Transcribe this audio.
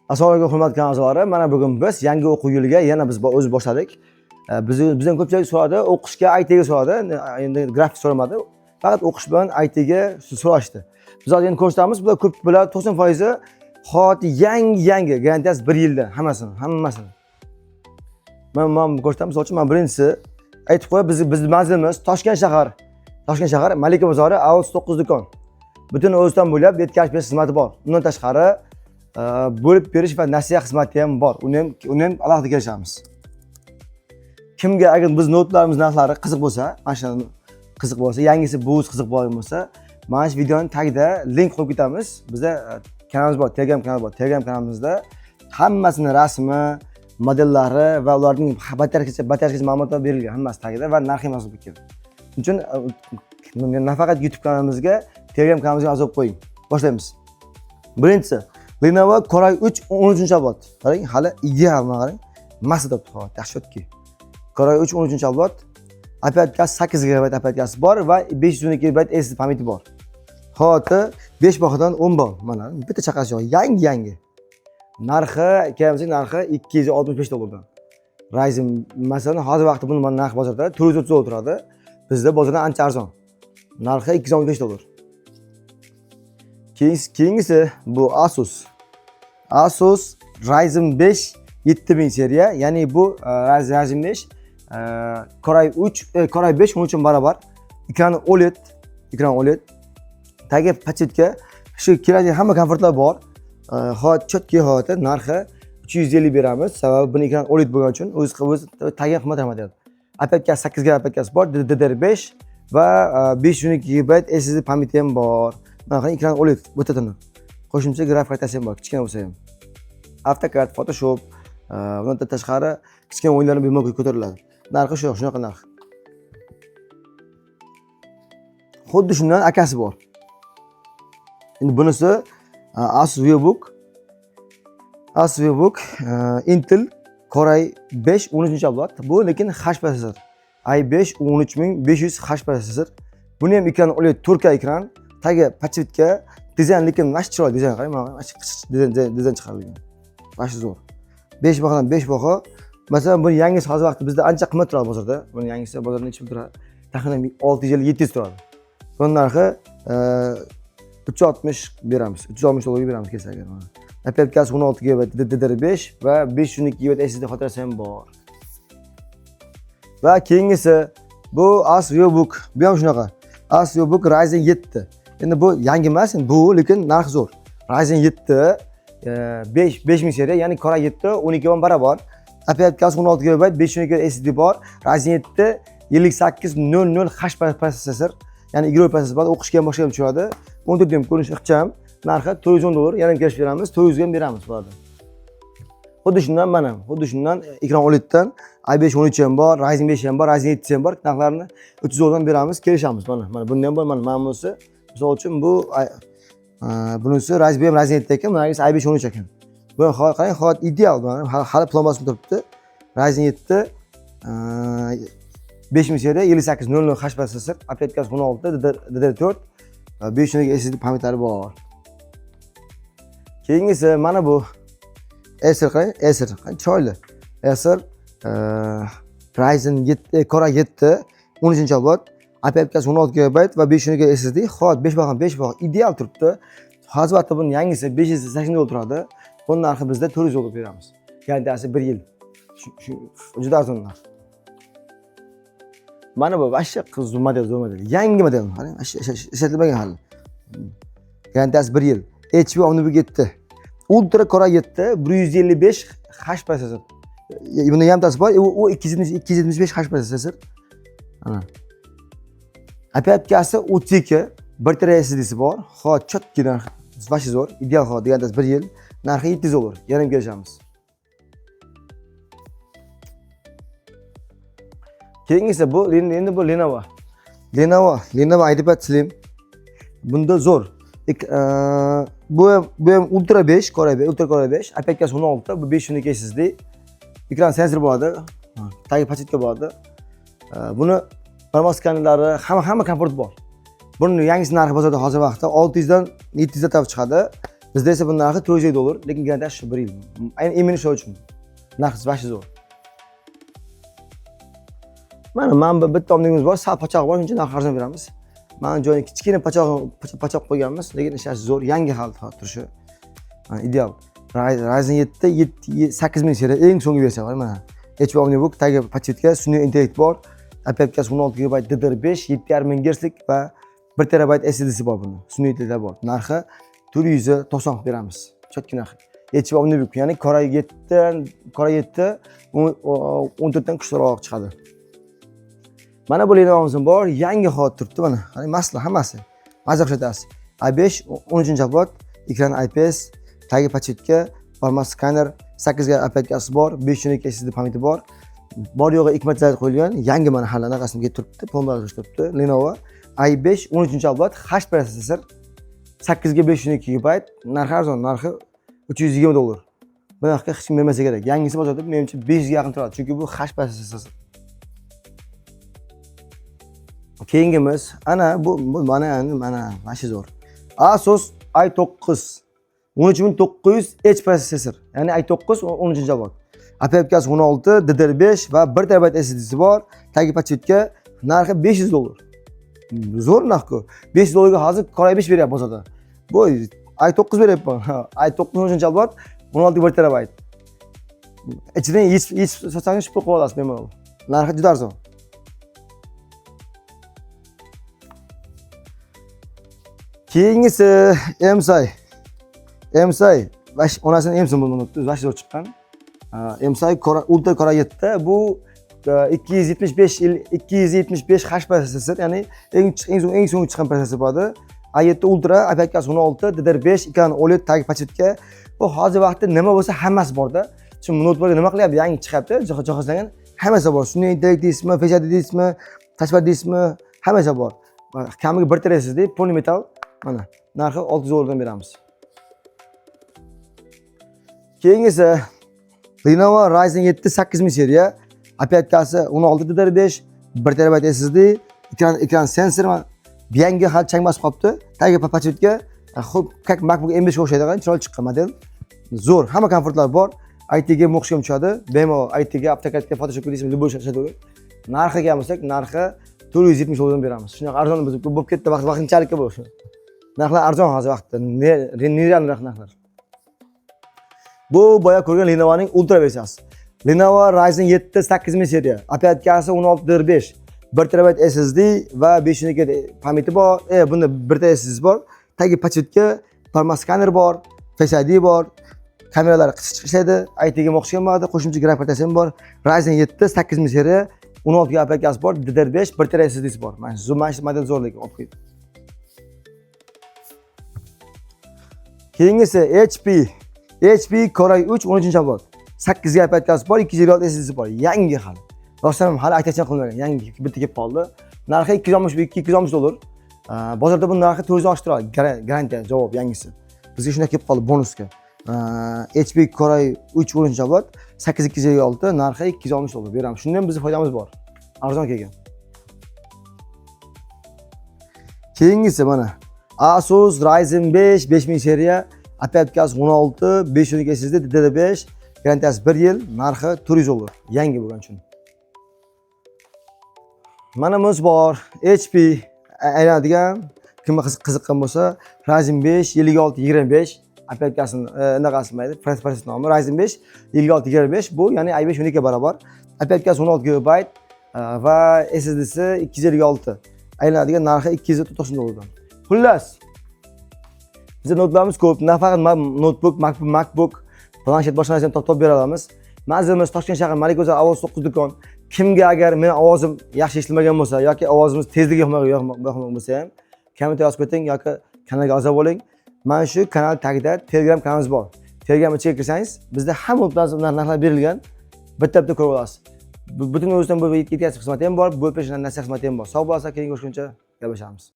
Assalomu alaykum, hurmatli kanal a'zolari. Mana bugun biz yangi o'quv yiliga yana biz o'z boshladik. Bizdan ko'pchilik so'radi, o'qishga ITga so'radi. Endi grafik so'ramadi. Faqat o'qish bilan ITga so'rashdi. Biz hozir endi ko'rsatamiz. Bular ko'p, bular 90% hozir yangi garantiyasi 1 yildan hammasini, hammasini. Man ko'rsataman, misol uchun, man birinchisi aytib qo'yay, bizni manzilimiz Toshkent shahar. Toshkent shahar, Malika bozori, A39 do'kon. Butun O'zbekiston bo'ylab yetkazib berish xizmati bor. Undan tashqari bo'lib berish va nasiya xizmati ham bor. Uni ham alohida kelishamiz. Kimga agar biz noutlarimiz narxlari qiziq bo'lsa, mana shu qiziq bo'lsa, yangisi buz qiziq bo'lgan bo'lsa, mana shu videoning tagida link qo'yib ketamiz. Bizda kanalimiz bor, Telegram kanali bor. Telegram kanalimizda hammasini rasmi, modellari va ularning batareykasi ma'lumotlar berilgan, hammasi tagida va narxi ham yozib ketgan. Shuning uchun nafaqat YouTube kanalimizga, Telegram kanalimizga a'zo bo'lib qo'ying. Boshlaymiz. Birinchisi Lenovo Core i3 13-avlod. Qarang, hali ideal, mana qarang. Massa turibdi hozir, dahshatki. Core i3 13-avlod. Оперативка si 8 GB оперативка si bor va 512 GB SSD память i bor. Holati 5 bahodan 10 ball. Mana bitta chaqasi yo'q, yangi yangi. Narxi, kelsak, narxi 265 dollardan. Ryzen, masalan, hozir vaqtda buni mana narxi bozorda 430 dollar turadi. Bizda bozordan ancha arzon. Narxi 265 dollar. Keyingisi bu Asus. Asus Ryzen 5 7000 seriya, ya'ni bu Ryzen 5 Core i3, Core i5 13 barobar. Ekrani OLED, ekran OLED. Tagi подсветка, shu kerakli hamma komfortlar bor. Hozir чёткий holati, narxi 350 beramiz. Sababi buni ekran OLED bo'lgani uchun o'zi tagi qimmat ham deyadi. Оперативка 8 GB оперативка si bor, DDR5 va 512 GB SSD память i ham bor. Mana qarang, ekran OLED, o'ta tiniq. Qo'shimcha grafik kartasi ham bor, kichkina bo'lsa ham. AutoCAD, Photoshop, bundan tashqari kichkina o'yinlarni bemalol ko'tariladi. Narxi shu, shunaqa narx. Xuddi shundan akasi bor. Endi bunisi Asus VivoBook. Asus VivoBook Intel Core i5 13-avlod. Bu lekin H protsessor. i5 13500 H protsessor. Buni ham ekrani OLED 4K ekran, tagi подсветка, dizayn lekin mana shu chiroyli dizayn, qarang, mana shu dizayn chiqarilgan. Mana shu zo'r. 5 bahodan 5 baho. Masalan, buni yangisi hozir vaqtda bizda ancha qimmat turadi bozorda. Buni yangisi bozorda necha pul turadi? Taxminan 650-700 turadi. Buni narxi 360 beramiz. 360 dollarga beramiz kelsa agar mana. Оперативка si 16 GB DDR5 va 512 GB SSD xotirasi ham bor. Va keyingisi bu Asus VivoBook. Bu ham shunaqa. Asus VivoBook Ryzen 7. Endi bu yangi emas, endi bu lekin narx zo'r. Ryzen 7 5 5000 seriya, ya'ni Core i7 12 bilan barobar. Оперативка si 16 GB, 512 GB SSD bor. Ryzen 7 5800 H protsessor, ya'ni игровой protsessor bor, o'qishga ham boshqa ham tushadi. 14 ham ko'rinishi ixcham. Narxi 410 dollar, yana ham kelishib beramiz, 400 ga ham beramiz bularni. Xuddi shundan mana, xuddi shundan ekran OLEDdan i5 13 ham bor, Ryzen 5 ham bor, Ryzen 7 ham bor. Narxlarini 300 dollardan beramiz, kelishamiz mana. Mana bunda ham bor, mana bunisi. Misol uchun bu bunisi Ryzen, bu ham Ryzen 7 ekan, bunisi i5 13 ekan. Bu qarang, holat ideal, mana hali plombasi turibdi. Ryzen 7 5000 seriya 5800 H protsessor, оперативка si 16, DDR4, 512 SSD память lari bor. Keyingisi mana bu Acer, qarang, Acer, qarang, chiroyli. Acer Ryzen 7, Core i7 13-avlod, оперативка si 16 GB va 512 SSD, holat 5 baho, 5 baho ideal turibdi. Hozir vaqtda buni yangisi 580 dollar turadi. Buni narxi bizda 400 dollar beramiz. Garantiyasi 1 yil. Shu juda arzon narx. Mana bu вообще qiz model, zo'r model. Yangi model, qarang, вообще ishlatilmagan hali. Garantiyasi 1 yil. HP OmniBook 7. Ultra Core i7 155 H protsessor. Buni yamtasi bor, u 275 H protsessor. Ana. Оперативка si 32, 1 tera SSDsi bor. Hozir чёткий narx, вообще zo'r. Ideal holat, garantiyasi 1 yil. Narxi 700 dollar. Yana ham kelishamiz. Keyingisi bu endi bu Lenovo. Lenovo IdeaPad Slim. Bunda zo'r. Bu ham Ultra 5, Core 5, Ultra Core 5, оперативка si 16, bu 512 SSD. Ekran sensor bo'ladi. Tagi подсветка bo'ladi. Buni barmoq skanerlari, hamma komfort bor. Buni yangisi narxi bozorda hozir vaqtda 600 dan 700 ta chiqadi. Bizda esa bu narxi $450, lekin garantiyasi shu 1 yil. Aynan именно shu uchun. Narxi вообще zo'r. Mana bu bitta omnigimiz bor, sal pachoq bor, shuning uchun narxi arzon beramiz. Mana joyini kichkina pachoq qo'yganmiz, lekin ishlashi zo'r, yangi hal turishi. Mana ideal. Ryzen 7 8000 seriya eng so'nggi versiya bor mana. HP OmniBook tagi подсветка, sun'iy intellekt bor. Оперативкasi 16 GB DDR5, 7,5 ming gerslik va 1 terabayt SSDsi bor buni. Sun'iy intellekt bor. Narxi 490 qilib beramiz. Чёткий narx. HP OmniBook, ya'ni Core i7, Core i7 14 dan kuchliroq chiqadi. Mana bu Lenovo'miz bor, yangi holat turibdi mana. Qarang, masla hammasi. Maza o'xshatasiz. i5 13-avlod, ekran IPS, tagi подсветка, barmoq skaner, 8 ga оперативкasi bor, 512 SSD память i bor. Bor yo'g'i 2 marta qo'yilgan, yangi mana hali anaqasini kelib turibdi, plombalar turibdi. Lenovo i5 13-avlod, H protsessor, 8 ga 512 GB, narxi arzon, narxi $320. Bu narxga hech kim bermasa kerak. Yangisi bozorda menimcha 500 ga yaqin turadi, chunki bu H protsessor. Keyingimiz ana bu mana mana shu zo'r. Asus i9 13900 H protsessor, ya'ni i9 13-avlod. Оперативкasi 16, DDR5 va 1 terabayt SSDsi bor. Tagi подсветка, narxi $500. Zo'r narx-ku. $500 ga hozir Core i5 beryapti bozorda. Bu i9 beryapman. i9 13-avlod, 16 1 terabayt. Ichidan yechib sotsangiz pul qilib olasiz bemalol. Narxi juda arzon. Keyingisi MSI. MSI bash onasini emsin bu notni vash zo'r chiqqan. MSI Core Ultra Core 7 bu 275 275 H protsessor, ya'ni eng so'nggi chiqqan protsessor bo'ladi. i7 Ultra, оперативкasi 16, DDR5, ekran OLED, tagi подсветка. Bu hozir vaqtda nima bo'lsa hammasi borda. Shu noutbukga nima qilyapti? Yangi chiqyapti, jihozlangan hammasi bor. Sun'iy intellekt deysizmi, Face ID deysizmi, touchpad deysizmi, hammasi bor. Kamiga 1 tera SSD, полный metal. Mana narxi $600 dan beramiz. Keyingisi Lenovo Ryzen 7 8000 seriya, оперативкasi 16 DDR5, 1 terabayt SSD, ekran sensor, yangi hali chang bosib qolibdi. Tagi подсветка, xo'p, как MacBook M5 ga o'xshaydigan chiroyli chiqqan model. Zo'r, hamma komfortlar bor. IT ga o'qishga tushadi. Bemalol IT ga, AutoCADga, Photoshopga deysizmi, любой ishlataveradi. Narxiga kelsak, narxi $470 dan beramiz. Shunaqa arzon biz bo'lib ketdi, vaqt vaqtinchalikka bu. Narxlar arzon hozir vaqtda. Nereal narxlar. Bu boya ko'rgan Lenovo'ning Ultra versiyasi. Lenovo Ryzen 7 8000 seriya, оперативкasi 16 DDR5, 1 terabayt SSD va 512 память i bor. Bunda 1 tera SSD bor. Tagi подсветка, barmoq skaner bor, Face ID bor. Kameralar qisqa ishlaydi, IT ga o'xshagan bo'ladi, qo'shimcha grafik kartasi ham bor. Ryzen 7 8000 seriya, 16 ga оперативкasi bor, DDR5, 1 tera SSDsi bor. Mana shu model zo'r lekin olib qo'yib. Keyingisi HP Core i3 13-avlod. 8 ga оперативкasi bor, 256 SSDsi bor. Yangi hali. Rostdan ham hali aktacha qilinmagan, yangi bitta kelib qoldi. Narxi $262, $260. Bozorda bu narxi 400 oshib turadi. Garantiya javob yangisi. Bizga shunday kelib qoldi bonusga. HP Core i3 13-avlod 8256 narxi $260 beramiz. Shundan ham bizning foydamiz bor. Arzon kelgan. Keyingisi mana Asus Ryzen 5 5000 seriya, оперативкasi 16, 512 SSD, DDR5, garantiyasi 1 yil, narxi $400. Yangi bo'lgani uchun. Mana muz bor, HP aylanadigan, kimga qiziqqan bo'lsa, Ryzen 5 56 25 оперативкasini anaqasi mayli, protsessor nomi Ryzen 5 56 25 bu, ya'ni i5 12 barobar. Оперативкasi 16 GB va SSDsi 256. Aylanadigan narxi $290 dan. Xullas, bizda notlarimiz ko'p. Nafaqat notebook, MacBook, planshet, boshqa narsani topib bera olamiz. Manzilimiz Toshkent shahri, Malik O'zar, Avaz 9 do'kon. Kimga agar meni ovozim yaxshi eshitilmagan bo'lsa yoki ovozimiz tezligi yoqmagan bo'lsa ham kommentariy yozib keting yoki kanalga a'zo bo'ling. Mana shu kanal tagida Telegram kanalimiz bor. Telegram ichiga kirsangiz, bizda hamma narxlar berilgan. Bitta-bitta ko'rib olasiz. Butun o'zidan bo'lib yetkazish xizmati ham bor, bo'lib berish nasiya xizmati ham bor. Sog' bo'lasiz, keyin ko'rishguncha gaplashamiz.